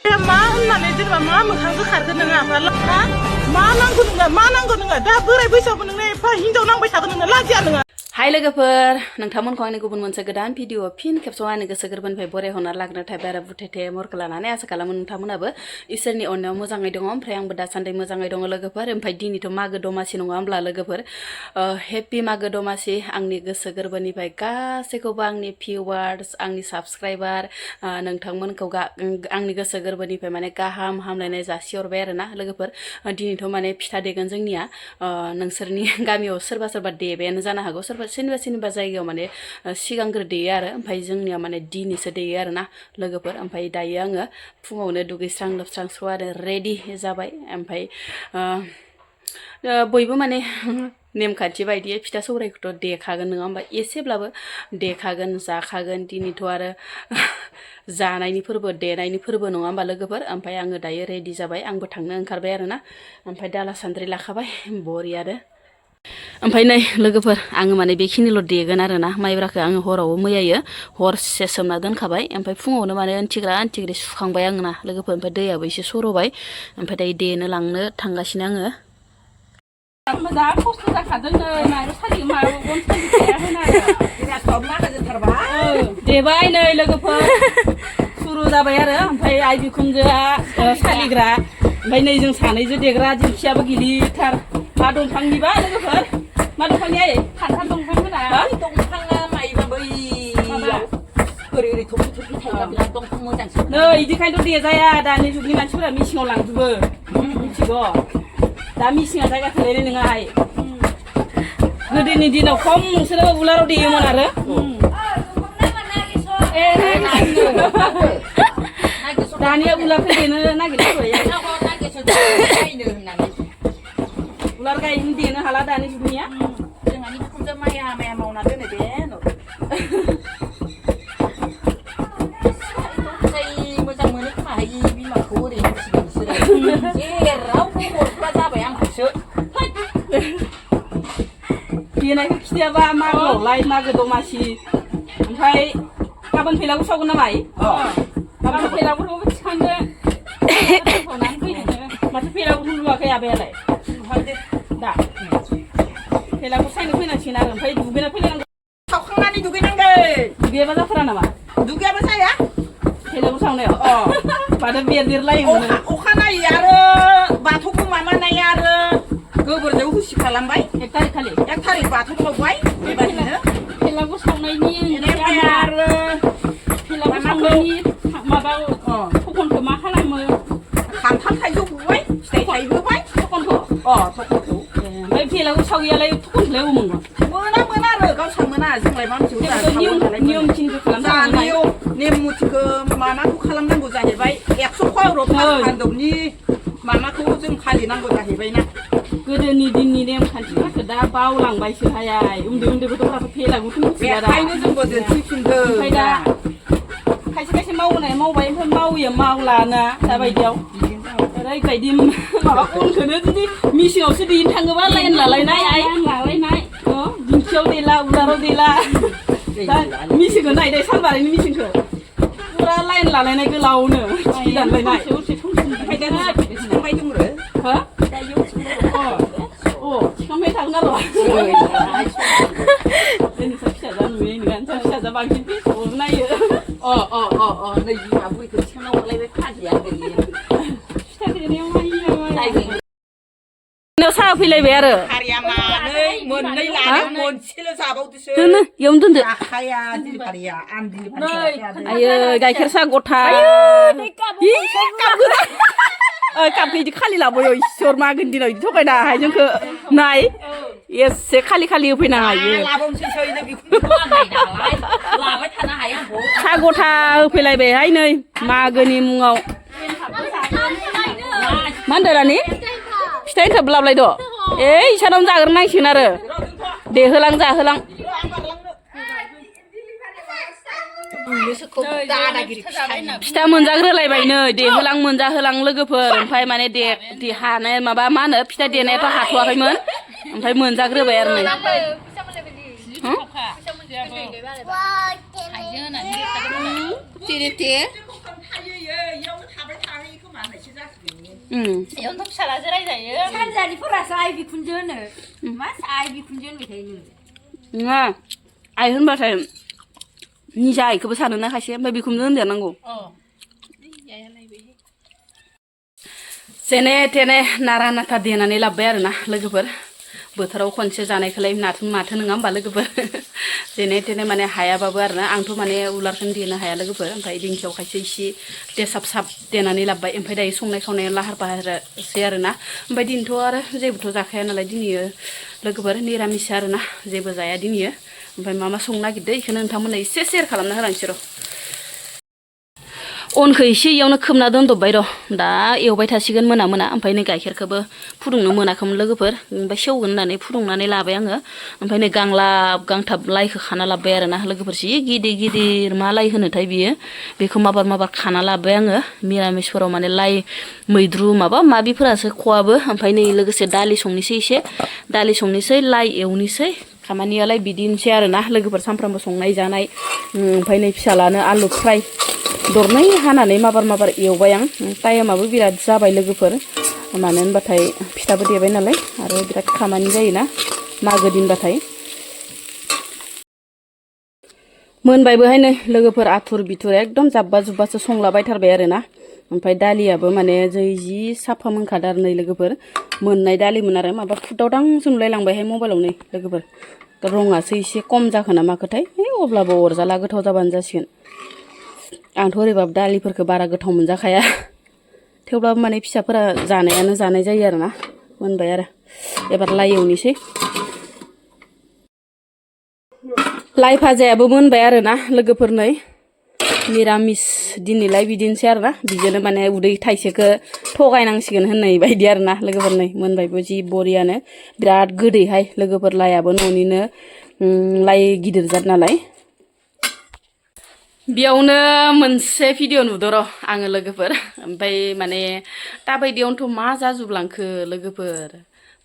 मा होननानै जेनेबा मा मोखांजों खारगोन नोङो ओमफ्राय मा नांगौ नोङो दा बोराय बैसोआवबो नोंनो एफा हिनजाव नांबाय थागोन नोङो लाजिया नोङो हाय लोगोफोर नोंथांमोनखौ आंनि गुबुन मोनसे गोदान भिडिअ फिन खेबसेयाव आंनि गोसो गोरबोनिफ्राय बरायहरना लाग्रोनो थाबाय आरो बुथेथे मरखौ लानानै आसा खालामो नोंथांमोनाबो इसोरनि अननायाव मोजाङै दङ ओमफ्राय आंबो दासान्दि मोजाङै दङ लोगोफोर ओमफ्राय दिनैथ' मागो दमासि नङा होमब्ला लोगोफोर हेपि मागो दमासि आंनि गोसो गोरबोनिफ्राय गासैखौबो आंनि भिउवार्स आंनि साबस्क्राइबार नोंथांमोनखौ आंनि गोसो गोरबोनिफ्राय माने गाहाम हामलायनाय जासिहरबाय आरो ना लोगोफोर दिनैथ' माने फिथा देगोन जोंनिया नोंसोरनि गामियाव सोरबा सोरबा देबायानो जानो हागौ सोरबा सोरनिबा जायगायाव माने सिगांग्रो देयो आरो ओमफ्राय जोंनिया माने दिनैसो देयो आरो ना लोगोफोर ओमफ्राय दायो आङो फुङावनो दुगैस्रां लोबस्रां स्र' आरो रेडि जाबाय ओमफ्राय बयबो माने नेमखान्थि बायदियै फिथा सौरायखौथ' देखागोन नङा होमबा एसेब्लाबो देखागोन जाखागोन दिनैथ' आरो जानायनि फोरबो देनायनि फोरबो नङा होमबा लोगोफोर ओमफ्राय आङो दायो रेडि जाबाय आंबो थांनो ओंखारबाय आरो ना ओमफ्राय दाला सान्द्रि लाखाबाय बरिया आरो ओमफ्राय नै लोगोफोर आङो माने बेखिनिल' देगोन आरो ना माइब्राखौ आङो हरावबो मैयायो हरसे सोमना दोनखाबाय ओमफ्राय फुङावनो माने आन्थिग्रि सुखांबाय आङो ना लोगोफोर ओमफ्राय दैयाबो एसे सर'बाय ओमफ्राय दायो देनो लांनो थांगासिनो आङो जा खस्थ' जाखादों नै माइरं सालि माइरं देबाय नै लोगोफोर सुरु जाबाय आरो ओमफ्राय आइ बिखुनजोआ सालिग्रा ओमफ्राय नै जों सानैजों देग्रा दिंखियाबो गिलिरथार मा दंफांनिबा लोगोफोर मा दंफांनि आइ खान्थाल दंफांफोरा दंफाङा माइबा बै ओरै थफि थफि थायोबा बिराद दंफां मोजांसो नै इदिखायनोथ' देजाया दानि जुगनि मानसिफोरा मेसिङाव लांजोबो मिथिगौ दा मिसिङा जायगा थोलायनाय नङा आइ गोदोनि दिनाव खम नोंसोरो उलाराव देयोमोन आरो दानिया उलारखौ देनो नागिरबाय उलार गायनो देनो हाला दानि जुगनिया जोंहानि बिखुनजो माया मावना दोनो दे मोजां मोनो खोमाहाय बिमाखौ ओरैनो फिसिगोन बिसोरो जेरावबो हरग्रा जाबाय आंखौसो देनायखौ खिथायाबा मागोआवलाय मागो दमासि ओमफ्राय गाबोन भेलागुर सावगोन नामा गाबोन भेलागुरखौबो थिखांदो माथो भेलागुर लुवाखै आबायालाय दा भेलागुर सायनो फैनांसिगोन आरो ओमफ्राय दुगैना फैनांगौ सावखांनानै दुगैनांगोन दुगैयाबा जाथारा नामा दुगैयाबा जाया भेलागुर सावनायाव माथो बेरलायो अखानायै आरो बाथौखौ माबानाय आरो गोबोरजों हुसि खालामबाय 1 थारिख खालि 1 थारिख बाथौ सावबाय बेबायदिनो भेलागुर सावनायनि आरो भेलागुर सावनायनि माबा थखनखौ मा खालामो खान्थाल थाइजौ होबाय फिथाइ थायहोबाय थखनखौ थखनखौ ओमफ्राय भेलागुर सावैयालाय थखनखौलाय मोना आरो गावसा मोना जोंलाय मा मोनथिगौ नियम थिंखौ खालामनांगौ नेम मुथिखौ माबाखौ खालामनांगौ जाहैबाय 100 खर'नि माबाखौ जों फालिनांगौ जाहैबाय ना गोदोनि दिननि नेमखान्थिफोरखौ दा बावलांबायसोहाय उन्दै गथ'फ्राबो भेलागुरखौ मिथिया ओंखायनो जोंबो दिन्थिफिनदों ओमफ्राय दा खायसे मावबाय ओमफ्राय मावैया मावलाना दाबायदियाव ओरैबायदि माबा उनखौनो जुदि मिसिङावसो देनो थाङोबा लाइन लालायनाय दिंखियाव देला उलाराव देला दा मिसिंखौ नायदे सालबारिनि मिसिंखौ फुरा लाइन लालायनाय गोलावनो खिथि दानलायनाय थिखांबाय थागोन आरो फिसाजा नुयो नोंहा फिसाजा बांसिन फेसबुकआव नायो नै बिमा बुरैखौ थिखांना हरलायबाय फाजिया फिथा देनायाव नायो साहा फैलायबाय आरो मोननै लानायाव मोनसेल' जाबावदोसो दोनो इयावनो दोनदो आखाया दिलिभारिया आं दिलिभारि आयो गाइखेर साहा गथा कापखौ इदि खालि लाबोयो इसोर मागोनि दिनाव इदि थगायना हाय जोंखौ नाय एसे खालि होफैनाङा इयो साहा गथा होफैलायबायहाय नै मागोनि मुङाव मा होनदों रानि फिथाइ एन्थाब लाबलायद' इसानावनो जाग्रोनांसिगोन आरो देहोलां जाहोलां फिथा मोनजाग्रोलायबाय नै देहोलां मोनजाहोलां लोगोफोर ओमफ्राय माने हानाय माबा मा होनो फिथा देनायाथ' हाथ'वाखैमोन ओमफ्राय मोनजाग्रोबाय आरो नै बेयावनोथ' फिसालाजो रायजायो सानजानिफोरासो आइ बिखुनजो होनो मा आइ बिखुनजो होनबाय थायो नङा आइ होनबाथाय निजा आइखौबो सानोना खायसे ओमफ्राय बिखुनजो होनदेरनांगौ जेने थेने नारा नाथा देनानै लाबोबाय आरोना लोगोफोर बोथोराव खनसे जानायखौलाय माथो नङा होमबा लोगोफोर जेने थेने माने हायाबाबो आरोना आंथ' माने उलारखौनो देनो हाया लोगोफोर ओमफ्राय दिंखियाव खायसे इसे देसाब साब देनानै लाबोबाय ओमफ्राय दायो संनाय खावनायाव लाहार फाहारसै आरोना ओमफ्राय दिनैथ' आरो जेबोथ' जाखाया नालाय दिनैयो लोगोफोर निरामिस आरोना जेबो जाया दिनैयो ओमफ्राय मा संनो नागिरदों बेखौनो नोंथांमोननो एसे शेयार खालामना होलांसै र' अनखौ एसे इयावनो खोबना दोनदबबाय र' दा एवबाय थासिगोन मोना ओमफ्राय नै गाइखेरखौबो फुदुंनो मोनाखैमोन लोगोफोर ओमफ्राय सेवगोन होननानै फुदुंनानै लाबाय आङो ओमफ्राय नै गांलाब गांथाब लाइखौ खाना लाबोबाय आरोना लोगोफोर जि गिदिर मा लाइ होनोथाय बियो बेखौ माबार खाना लाबोबाय आङो मिरामिसफोराव माने लाइ मैद्रु माबा माबिफोरासो खवाबो ओमफ्राय नै लोगोसे दालि संनोसै लाइ एवनोसै खामानियालाय बिदिनोसै आरोना लोगोफोर सानफ्रामबो संनाय जानाय ओमफ्राय नै फिसालानो आलु फ्राय दरनै हानानै माबार एवबाय आं टाइमाबो बिराद जाबाय लोगोफोर मानो होनबाथाय फिथाबो देबाय नालाय आरो बिराद खामानि जायोना मागो दिनबाथाय मोनबायबोहाय नै लोगोफोर आथुर बिथुर एकदम जाब्बा जुब्बासो संलाबायथारबाय आरोना ओमफ्राय दालियाबो माने जि साफा मोनखादो आरो नै लोगोफोर मोननाय दालिमोन आरो माबा फुदावदांसो नुलायलांबायहाय मबाइलाव नै लोगोफोर रङासो एसे खम जाखो ना माखोथाय अब्लाबो अरजाला गोथाव जाबानो जासिगोन आंथ' ओरैबाबो दालिफोरखौ बारा गोथाव मोनजाखाया थेवब्लाबो माने फिसाफोरा जानाय जायो आरोना मोनबाय आरो एबार लाइ एवनोसै लाइ भाजायाबो मोनबाय आरोना लोगोफोर नै निरामिस दिनैलाय बिदिनोसै आरोना बिदिनो माने उदै थाइसेखौ थगायनांसिगोन होननाय बायदि आरोना लोगोफोर नै मोनबायबो जि बरियानो बिराद गोदैहाय लोगोफोर लाइयाबो न'निनो लाइ गिदिर जाद नालाय बेयावनो मोनसे भिडिअ नुदों र' आङो लोगोफोर ओमफ्राय माने दाबायदियावनोथ' मा जाजुबलांखो लोगोफोर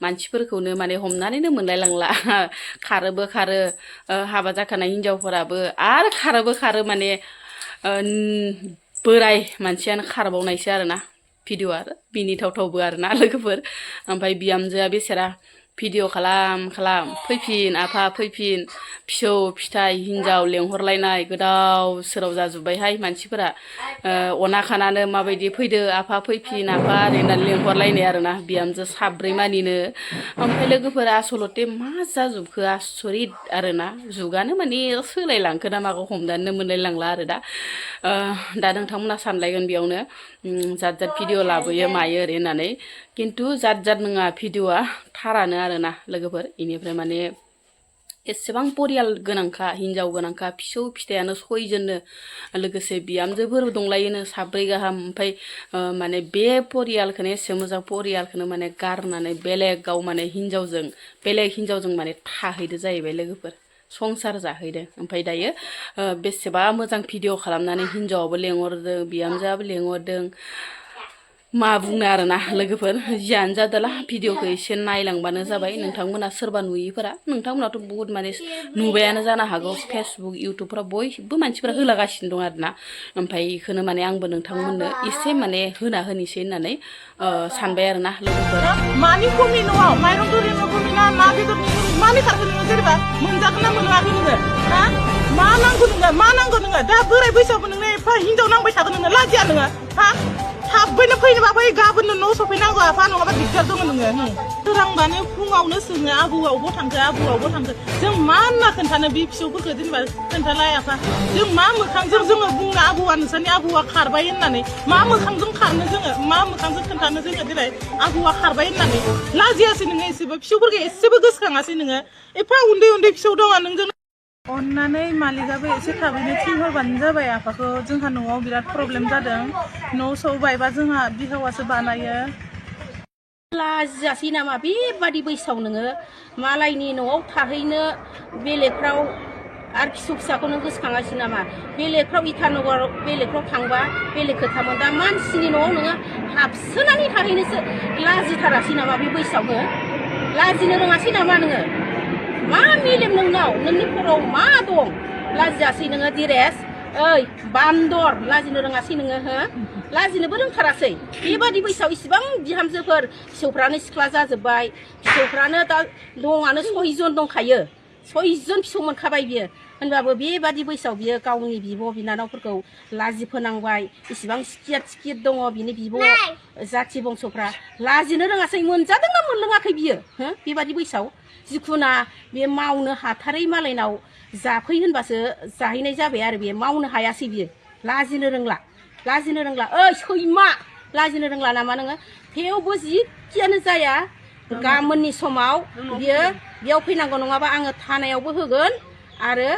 मानसिफोरखौनो माने हमनानैनो मोनलायलांला खारोबो खारो हाबा जाखानाय हिनजावफोराबो आरो खारो माने बोराय मानसियानो खारबावनायसो आरोना भिडिअ'आ मिनिथावथावबो आरोना लोगोफोर ओमफ्राय बिहामजोआ बेसेरा भिडिअ खालाम फैफिन आफा फैफिन फिसौ फिथाइ हिनजाव लेंहरलायनाय गोदाव सोराव जाजोब्बायहाय मानसिफोरा अना खानानो माबायदि फैदो आफा फैफिन आफा ओरैना लेंहरलायनाय आरोना बिहामजो साब्रै मानिनो ओमफ्राय लोगोफोरा आसलते मा जाजोबखो आसरित आरोना जुगानो माने सोलायलांखो ना माखौ हमदानो मोनलायलांला आरो दा नोंथांमोना सानलायगोन बेयावनो जाद भिडिअ लाबोयो मायो ओरै होननानै खिन्थु जाद नङा भिडिअआ थारानो आरोना लोगोफोर इनिफ्राय माने एसेबां परियाल गोनांखा हिनजाव गोनांखा फिसौ फिथाइयानो सयजोननो लोगोसे बिहामजोफोर दंलायोनो साब्रै गाहाम ओमफ्राय माने बे परियालखौनो एसे मोजां परियालखौनो माने गारनानै बेलेगाव माने बेलेग हिनजावजों माने थाहैदो जाहैबाय लोगोफोर संसार जाहैदों ओमफ्राय दायो बेसेबा मोजां भिडिअ खालामनानै हिनजावाबो लेंहरदों बिहामजोआबो लेंहरदों मा बुंनो आरोना लोगोफोर जियानो जादोला भिडिअखौ एसे नायलांबानो जाबाय नोंथांमोना सोरबा नुयिफोरा नोंथांमोनाथ' बुहुत माने नुबायानो जानो हागौ फेसबुक इउटुबफोराव बयबो मानसिफोरा होलागासिनो दं आरोना ओमफ्राय बेखौनो माने आंबो नोंथांमोननो एसे माने होनोसै होननानै सानबाय आरोना लोगोफोर मानि खमि न'आव माइरं दैरंनि खमि ना ना बेदरनि मानि खारखो नोङो जेनेबा मोनजागोन ना मोनलाखै नोङो हा मा नांगौ नोङो दा बोराय बैसोआवबो नोङो एफा हिनजाव नांबाय थागोन नोङो लाजिया नोङो हा थाबैनो फैनोबा फै गाबोननो न' सफैनांगौ आफा नङाबा दिगदार दङ नोङो सोरांबानो फुङावनो सोङो आबौआवबो थांखो जों मा होनना खोन्थानो बे फिसौफोरखौ जेनेबा खोन्थालाय आफा जों मा मोखांजों जोङो बुंनो आबौआ नोंसोरनि आबौआ खारबाय होननानै मा मोखांजों खारनो जोङो मा मोखांजों खोन्थानो जोङो देलाय आबौआ खारबाय होननानै लाजियासै नोङो एसेबो फिसौफोरखौ एसेबो गोसोखाङासै नोङो एफा उन्दै फिसौ दङ नोंजों अन्नानै मालिकआबो एसे थाबैनो थिनहरबानो जाबाय आफाखौ जोंहा न'आव बिराद प्रब्लेम जादों न' सौबायबा जोंहा बिहावासो बानायो लाजियासै नामा बेबादि बैसोआव नोङो मालायनि न'आव थाहैनो बेलेगफ्राव आरो फिसौ नों गोसोखाङासै नामा बेलेगफ्राव इटानगराव बेलेगफ्राव थांबा बेलेग खोथामोन दा मानसिनि न'आव नोङो हाबसोनानै थाहैनोसो लाजिथारासै नामा बे बैसोआवनो लाजिनो रोङासै नामा नोङो मा मेलेम नोंनाव नोंनि खर'आव मा दं लाजियासै नोङो दिरेस ओइ बान्दर लाजिनो रोङासै नोङो हो लाजिनोबो रोंथारासै बेबादि बैसोआव इसिबां बिहामजोफोर फिसौफ्रानो सिख्ला जाजोब्बाय फिसौफ्रानो दा दङानो 6 जन दंखायो 6 जन फिसौ मोनखाबाय बियो होनबाबो बेबादि बैसोआव बियो गावनि बिब' बिनानावफोरखौ लाजि फोनांबाय इसिबां सिकियात दङ बिनि बिब' जाथि बंस'फ्रा लाजिनो रोङासै मोनजादोंना मोनलोङाखै बियो बेबादि बैसोआव जिखुना बे मावनो हाथारै मालायनाव जाफै होनबासो जाहैनाय जाबाय आरो बे मावनो हायासै बियो लाजिनो रोंला ओइ सैमा लाजिनो रोंला नामा नोङो थेवबो जिखियानो जाया गाबोननि समाव बियो बेयाव फैनांगौ नङाबा आङो थानायावबो होगोन आरो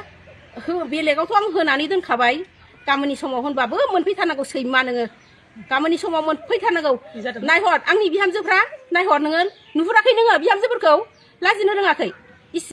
बेलेगावथ' आं होनानै दोनखाबाय गाबोननि समाव होनबाबो मोनफैथारनांगौ सैमा नोङो गाबोननि समाव मोनफैथारनांगौ नायहर आंनि बिहामजोफ्रा नायहर नोङो नुहुराखै नोङो बिहामजोफोरखौ लाजिनो रोङाखै